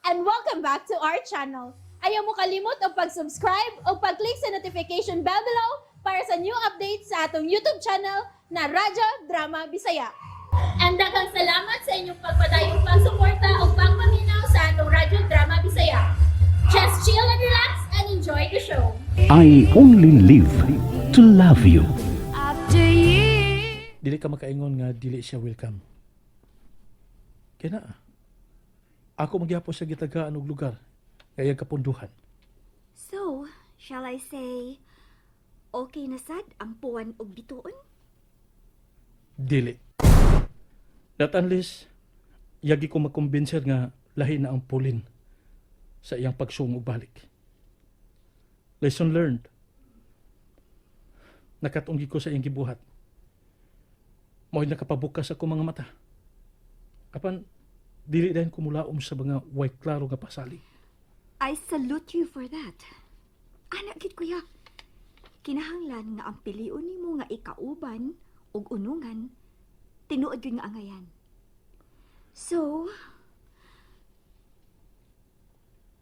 And welcome back to our channel. Ayaw mo kalimot og pag-subscribe o pag-click sa notification bell below para sa new updates sa atong YouTube channel na Radyo Drama Bisaya. And daghang salamat sa inyong pagpadayong pagsuporta o pagpaminaw sa atong Radyo Drama Bisaya. Just chill and relax and enjoy the show. I only live to love you. After you. Dili ka makaingon nga dili siya welcome. Kaya na. Ako magyapon sa gitagaan og lugar nga iyang kapunduhan. So, shall I say, okay na sad ang puwan og bituon? Dili. Not unless yagi ko makumbinser nga lahi na ang pulin sa iyang pagsungog balik. Lesson learned. Nakatunggi ko sa iyang gibuhat. Mo'y nakapabukas ako mga mata. Apan, dili dahin kumulaom sa mga way klaro nga pasali. I salute you for that. Anak gid, kuya. Kinahanglan nga ang pilion nimo nga ikauban ug unungan tinuod gyud nga angayan. So,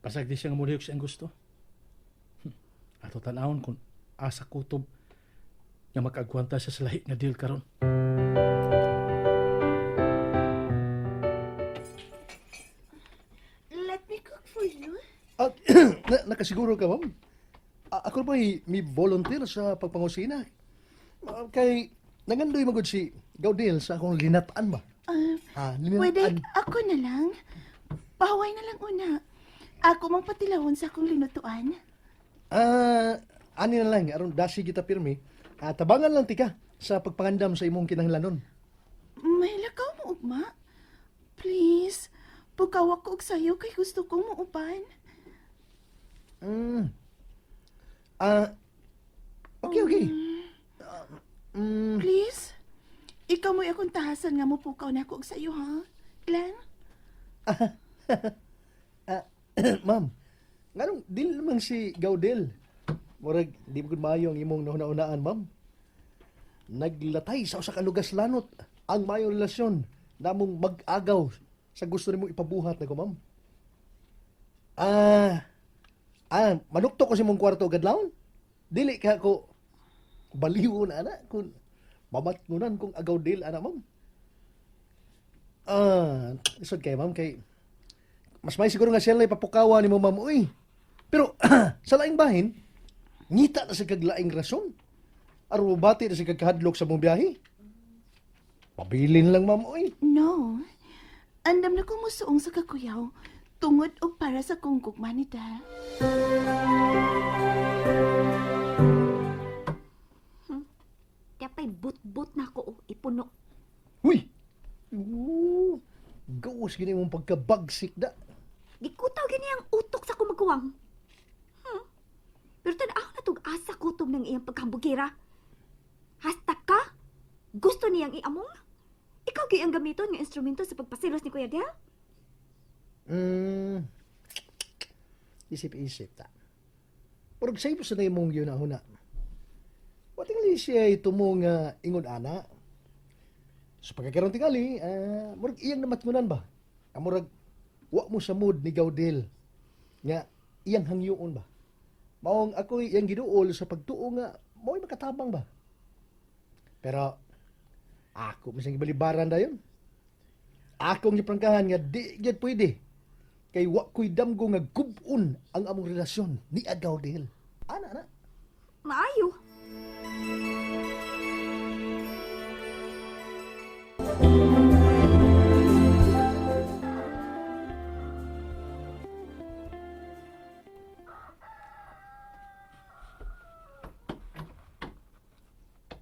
Pasag di siya nga mulihok siyang gusto. Ato tan-awon kung asa kutob nga makaagwanta siya sa lahi nga deal karon. Let me cook for you. Ah, nakasiguro ka, ma'am? Ako ba may volunteer sa pagpangusina? Kay nangandoy magod si Gaudel sa akong linatan ba? Ah, Ah, linatan. pwede ako na lang. Paway na lang una. Ako mang patilawon sa akong linutuan. Ah, ani na lang aron dasi kita pirmi. Tabangan lang tika sa pagpangandam sa imong kinahanglanon. May lakaw mo, ugma. Please, pukaw ako og sayo kay gusto kong muupan. Ah, okay. Please, ikaw mo'y akong tahasan nga mo pukaw na ako og sayo, ha? Glenn? Ma'am, nganong dili naman si Gaudel? Murag di mo gud maayo ang imong nahuna-unaan, ma'am. Naglatay sa usa ka lugas lanot ang maayong relasyon namong mag-agaw sa gusto nimo ipabuhat nako, ma'am. Ah, manukto ko sa imong kwarto gadlawon. Dili ka ko baliw na ana kun mamatngunan kung agaw dil ana, ma'am. Isod kay ma'am kay mas may siguro nga siya lang ipapukawa ni mo, ma'am, uy. Pero sa laing bahin, ngita na sa kaglaing rason. Aron bati na sa kagkahadlok sa mong biyahe. Pabilin lang, ma'am, uy. No. Andam na ko musuong sa kakuyaw tungod og para sa kong gugma ni Del. Dapay but-but na ako, oh, ipuno. Uy! Ooh, gawas gini mong pagkabagsik da. Gikutaw gini ang utok sa kumaguwang. Pero tan-aw na tug asa kutob ng iyang pagkambugira. Hasta ka? Gusto niyang iamong? Ikaw gyud ang gamiton nga instrumento sa pagpasilos ni Kuya Del? Isip-isip ta. Pero sa sa na imong yun na. Watingali siya ito mo nga ingon ana. So pagkakaroon tingali, murag iyang namatngunan ba? Murag wa mo sa mood ni Gaudel nga iyang hangyoon ba? Maong ako'y iyang giduol sa pagtuo nga mao'y makatabang ba? Pero ako misang gibalibaran dayon. Akong giprangkahan nga di gyud pwede. Kay wa ko'y damgo nga gub-on ang among relasyon ni Gaudel. Ana na. Maayo.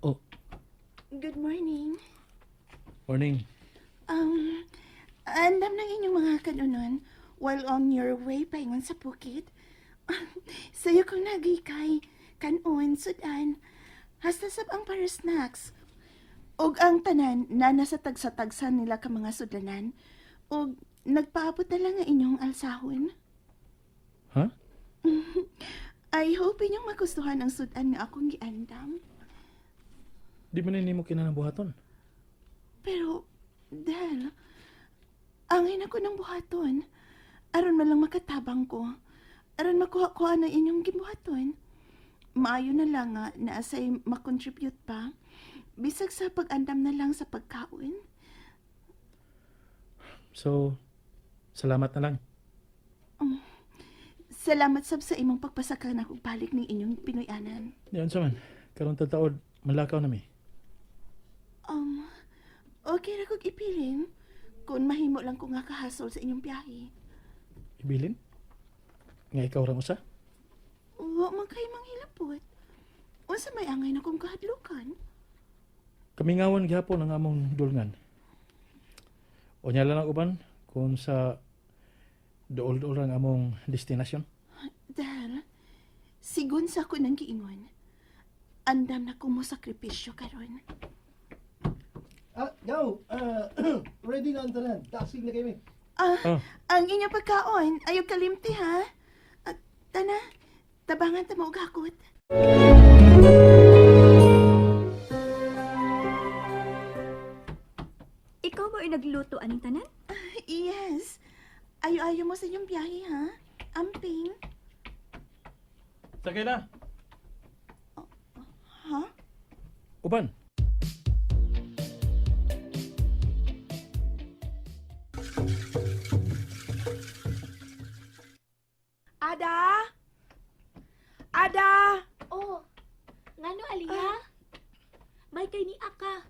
Oh, Good morning. morning. Andam ng inyong mga kanunon while on your way paingon sa bukid. Sayo kong nagikay, kanon, sudan, hasta sab ang para snacks. Og ang tanan na nasa tagsa-tagsa nila ka mga sudlanan, og nagpaabot na lang ang inyong alsahon. Ha? I hope inyong magustuhan ang sudan nga akong giandam. Di man nimo kinanabuhaton. Pero, Del, angay na ko ng buhaton. Aron man lang makatabang ko. Aron makuha ko ang inyong gibuhaton. Maayo na lang nga na asay makontribute pa. Bisag sa pag-andam na lang sa pagkaon. So, salamat na lang. Salamat sab sa imong pagpasaka na kog balik ning inyong Pinoyanan. Yan sa man, karon taod malakaw na mi. Um, okay ra kog ipilin. Kung mahimo lang ko nga kahasol sa inyong biyahe. Ibilin? Nga ikaw ra usa? Wa man kay manghilapot. Unsa may angay na kong kahadlukan? Kamingawan gihapon ang among dulngan. Unya lang ang uban kung sa duol-duol ang among destinasyon. Dahil, sigun sa ako nang giingon, andam na ko mo sakripisyo karon. Ah, gaw, ready na ang tanan. Dasig na kami. Ah, Ah. ang inyong pagkaon, ayaw kalimti ha. At tana, tabangan ta mo og hakot. Ikaw mo ay nagluto aning tanan? Yes. Ayo-ayo mo sa inyong biyahe ha. Amping. Sakay na. Ha? Uban. Ada? Ada? Oh, ngano Aliyah? May kay ni Aka.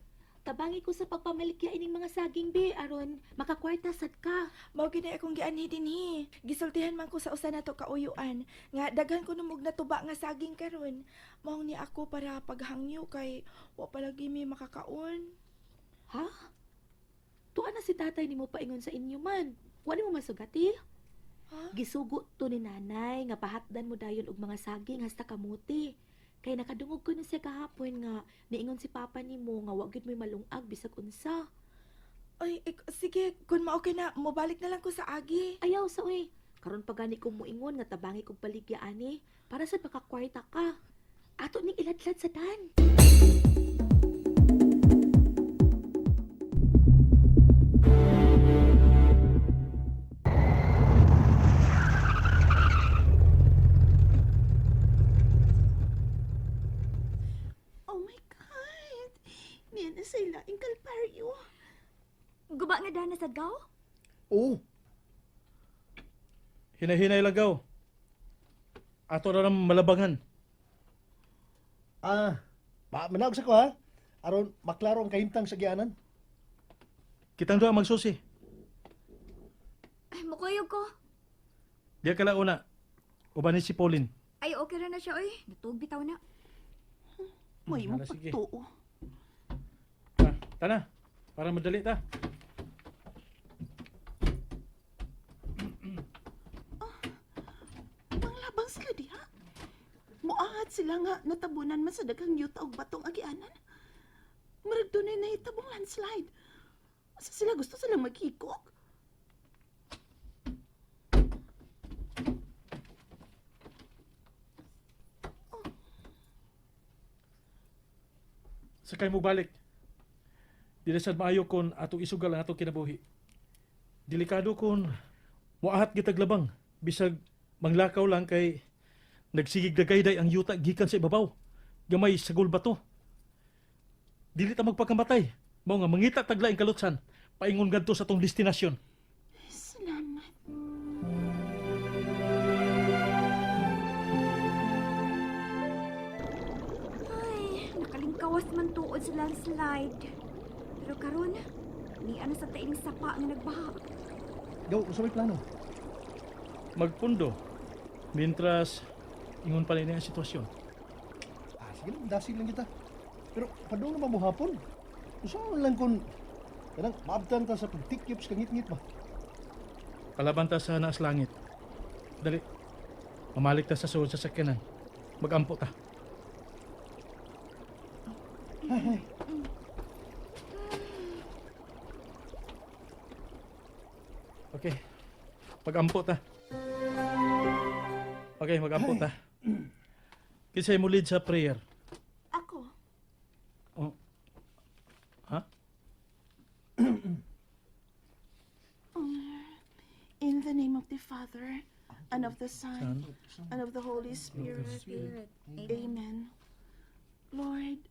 Tabangi ko sa pagpamaligya ining mga saging be aron makakwarta sad ka. Mao gid akong gianhi dinhi. Gisultihan man ko sa usa nato kauyuan nga daghan ko numog natuba nga saging karon. Maong ni ako para paghangyo kay wa pa lagi mi makakaon. Ha? Tuan na si tatay nimo paingon sa inyo man. Wa nimo masugati? Ha? Gisugo to ni nanay nga pahatdan mo dayon og mga saging hasta kamuti. Kay nakadungog ko na siya kahapon nga niingon si papa nimo nga wa gyud mo'y malungag bisag unsa. Ay, sige, kun mao kay na mobalik na lang ko sa agi. Ayaw sa uy. Karon pa gani ko moingon nga tabangi kog paligya ani para sa makakwarta ka. Ato ning iladlad sa dan. Oh my God! Niya na sila ang kalparyo. Guba nga dana sa gaw? Oo. Hinay-hinay lang gaw. Ato na lang malabangan. Ah, manawag sa ko ha. Aron maklaro ang kahimtang sa gianan. Kitang duha magsusi. Ay, mukuyog ko. Diya ka lang una. Uban ni si Pauline. Ay, okay ra na siya, oy. Natug bitaw na. May mo Hala, sige. pagtuo. Ah, tana. Para madali ta. Panglabang sila diha. Muahat sila nga natabunan man sa daghang yuta og batong agianan. Murag dunay nahitabong landslide. Asa sila gusto silang maghikok? Sakay mo balik. Dili sad maayo kon atong isugal ang atong kinabuhi. Delikado kon muahat gitag labang bisag manglakaw lang kay nagsigig dagayday ang yuta gikan sa ibabaw. Gamay sagol bato. Dili ta magpakamatay. Mao nga mangita taglaing kalutsan paingon ngadto sa atong destinasyon. Salamat. Ay, nakalingkawas man tuod sa landslide. Pero karon, ni ano sa taining sapa nga nagbaha. Gaw, unsa may plano? Magpundo. Mientras ingon pa ni ang sitwasyon. Ah, sige lang, dasig lang kita. Pero padung na mo hapon. Unsa man lang kun kanang maabtan ta sa pagtikyop sa kangitngit ba? Kalaban ta sa naas langit. Dali. Mamalik ta sa sulod sa sakyanan. Magampo ta. Okay. Magampo ta. Okay, magampo ta. Kinsay mo lead sa prayer? Ako. Oh. Ha? In In the name of the Father, and of the Son, and of the Holy Spirit. Amen. Lord,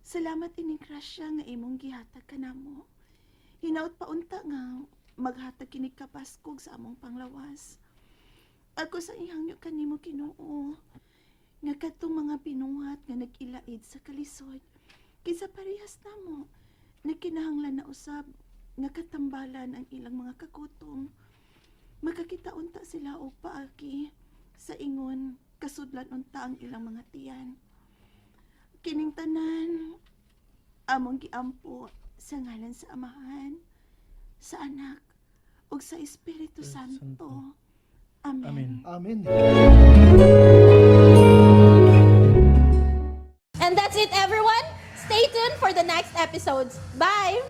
salamat ining grasya nga imong gihatag kanamo. Hinaut paunta nga maghatag kini kabaskog sa among panglawas. Ako sa ihangyo kanimo, Ginoo, nga kadtong mga binuhat nga nag-ilaid sa kalisod kinsa parehas namo nagkinahanglan na usab nga katambalan ang ilang mga kagutom, makakita unta sila og paagi sa ingon kasudlan unta ang ilang mga tiyan. Kining tanan among giampo sa ngalan sa Amahan, sa Anak, ug sa Espiritu Santo. Amen. Amen. Amen. And that's it, everyone. Stay tuned for the next episodes. Bye!